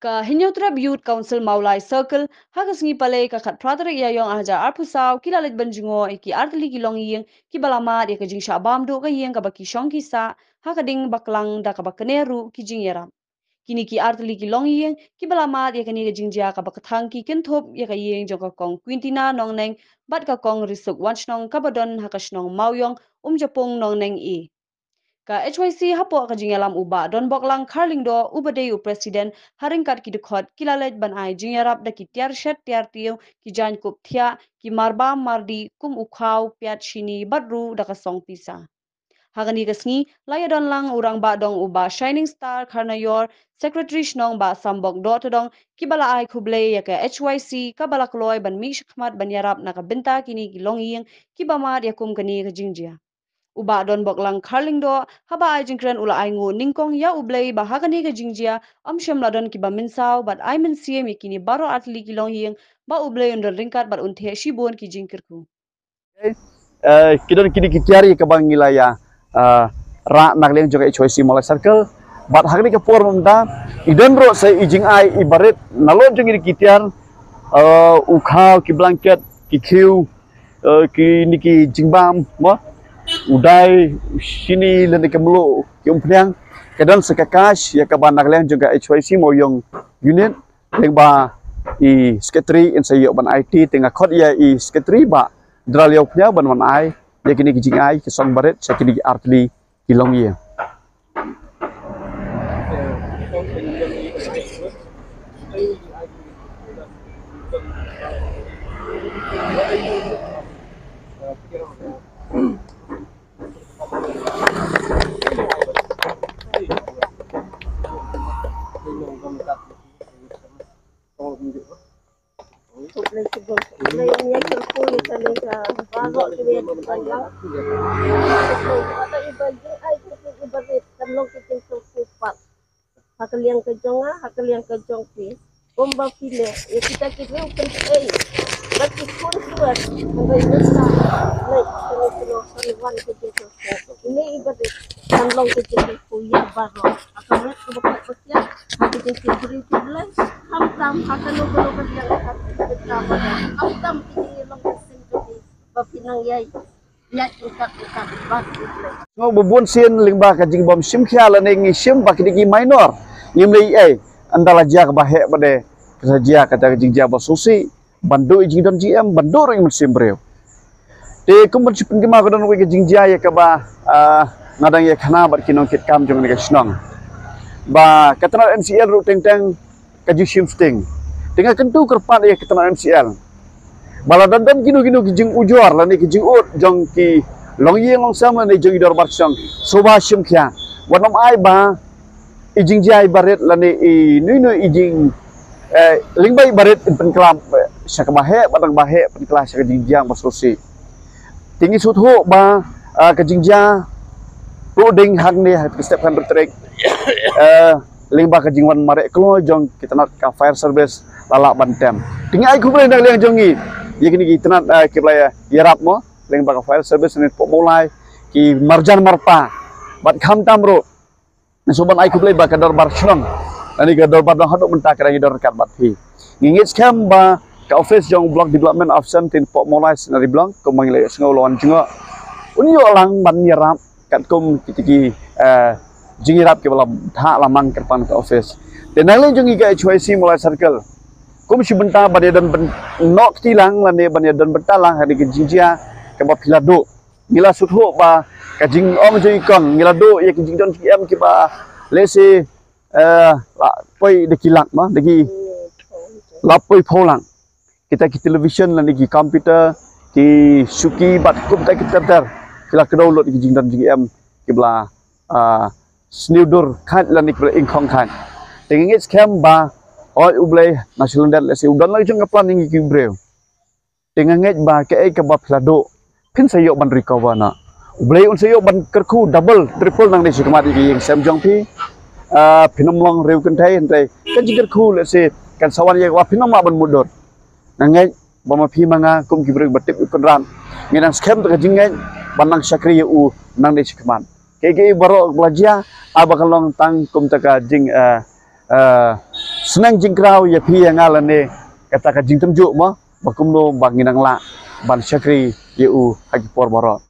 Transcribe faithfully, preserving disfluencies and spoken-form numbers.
Ka Hynñiewtrep Youth Council Mawlai Circle, ha ka sngi Palei ka khatphra tarik Ïaïong arhajar arphew saw, ki la leit ban jngoh ïa ki artylli ki longïing kiba la mad ïa ka jingshah bam duh ka ïing kaba ki shong ki sah, ha ka ding ba klang da kaba kane ruh ki jingïarap. Kine ki artylli ki longïing kiba la mad ïa kane ka jingjia kaba kthang ki kynthup ïa ka ïing jong ka Kong Quintina Nongneng bad ka Kong Risuk Wanshnong kaba don ha ka shnong Mawiong, Umjapung Nongneng A. Ka H Y C hapoh ka jingïalam u Bah Donboklang Kharlyngdoh uba dei u president ha ryngkat ki dkhot ki la leit ban ai jingïarap da ki tiar shet tiar tiew, ki jaiñkup thiah, ki marbam mardih kum u khaw, piat, shini bad ruh da ka song pisa. Ha kane ka sngi la ïadon lang u rangbah dong u Bah Shining Star Kharnaior, secretary shnong Bah Sambok Dohtdong, kiba la ai khublei ïa ka H Y C kaba la kloi ban mih shakhmat ban ïarap na ka bynta kine ki longïing kiba mad ïa kum kane ka jingjia. U Bah Donboklang Kharlyngdoh haba ai jingkren u la ai nguh nyngkong ïa U Blei ba ha kane ka jingjia ym shym la don kiba mynsaw bad ai mynsiem ïa kine baroh artylli ki longïing ba U Blei un don ryngkat bad un theh shibun ki jingkyrkhu. Eh, ki don kine ki tiar ïa kaba ngi la ïa, eh, rah na ka liang jong ka H Y C Mawlai Circle. Bad ha kane ka por mynta i don ruh sa i jingai i barit nalor jong kine ki tiar, eh, u khaw, ki blanket, ki khiew, eh, kine ki jingbam, mo, u dai, u shini lane ka mluh, ki umphniang. Ka don sa ka cash ïa kaba na ka liang jong ka H Y C Mawiong unit. Lyngba i secretary in sa ïoh ban ai ti, te nga khot ïa i secretary Bah Dral Ïawphnia ban wan ai ïa kine ki jingai ki song barit sha kine ki artylli ki longïing. Ha ka liang ka jong nga, ha ka liang ka jong phi. Kumba phi leh ïa kita ki briew kynthei, ba ki khun ki wad, hynrei mynta leh kane kano kan wan ka jingkyrkhu. Ine i barit kan long ka jingkyrkhu ïa baroh. Ha ka met kaba khat ba kiar, ha ka jingkyrkhu ki Blei, khamtam ha kano kano ka liang ka jingkyrkhu, khamtam ki jinglong ki sing ka ba phi nang ïai Sngew ba bun sien lyngba ka jingbym shim khia lane ngi shim ba ki dei ki minor. Ngim lei ei, ynda la jia kaba heh ba dei, ka sa jia kata ka jingjia ba sngewsih ban duh i jingdon jingem, ban duh ruh i mynsiem briew. Te kum ban shu pynkynmaw, ka don ruh ka jingjia ïa kaba, ah, nga dang ïa khana bad ki nongkitkam jong kane ka shnong, ba ka tnat M C L ruh teng teng ka ju shim sting. Te nga kyntu kyrpad ïa ka tnat M C L ba lada don kino kino ki jingujor lane ki jingud jong ki longïing longsem lane jong i dorbar shnong, sngewbha shim khia. Wat nym ai ba i jingjia i barit lane i nui nui i jing, eh, lyngba i barit in pynkylla, eh, sha kaba heh, bad nang ba heh pynkylla sha ka jingjia ba sngewsih. Te ngi sngewthuh ba, ah, ka jingjia ruh dang hangne ha ka step hynriew tarik, eh, lyngba ka jingwan mareh kloi jong ki tnat ka fire service la lah ban tem. Te ngi ai khublei na ka liang jong ngi ïa kine ki tnat, eh, kiba la ïarap mo, lyngba ka fire service ne pok Mawlai, ki marjan marpa. Bad khamtam ruh ngi sngewbha ban ai khublei ba ka dorbar shnong lane ka dorbar dong haduh mynta ka dang ïadon ryngkat bad phi. Ngi ngeit skhem ba ka office jong Block Development Officer ne pok Mawlai Scenery Block, kumba ngi la ïohsngew la wan jngoh, un ïoh lang ban ïarap katkum kita ki, eh, jingïarap kiba la thah la mang kyrpang ka office. Te na ka liang jong ngi ka H Y C Mawlai Circle, kum shi bynta ban ïadon byn-, noh kti lang lane ban ïadon bynta lang ha kane ka jingjia kaba phi la duh. Ngi la sngewthuh ba ka jingong jong i kong, ngi la duh ïa ki jingdon jingem kiba lehse, eh, la poi da ki lak ma, da ki la poi phew lak. Kita ki television lane ki computer, ki shuki bad kumta ki ter ter, ki la kdew lut ïa ki jingdon jingem kiba la, ah, sniew dur khait lane kiba la ingkhong khait. Te nga ngeit skhem ba, oi U Blei, na shu lyndet lehse u don la ka jong ka plan ïa ngi ki briew. Te nga ngeit ba kaei kaba phi la duh, phin sa ïoh ban recover noh. U Blei un sa ïoh ban kyrkhu double, triple nangne shakhmat ïa ka ïing sem jong phi. Ah, phin ym long riew kynthei, hynrei ka jingkyrkhu lehse kan sa wan ïa kaba phin ym lah ban mutdur. Nga ngeit ba ma phi ma nga kum ki briew ba tip ïa u Kynrad, ngi nang skhem da ka jingngeit ban nang shakri ïa u nangne shakhmat. Kaei kaei baroh ba la jia, ai ba kan long tang kumta ka jing, eh, eh, Sneng jingkraw ïa phi ïa nga lane kata ka jingtynjuh mo, ba kumno ba ngi nang lah ban shakri ïa u ha ki por baroh.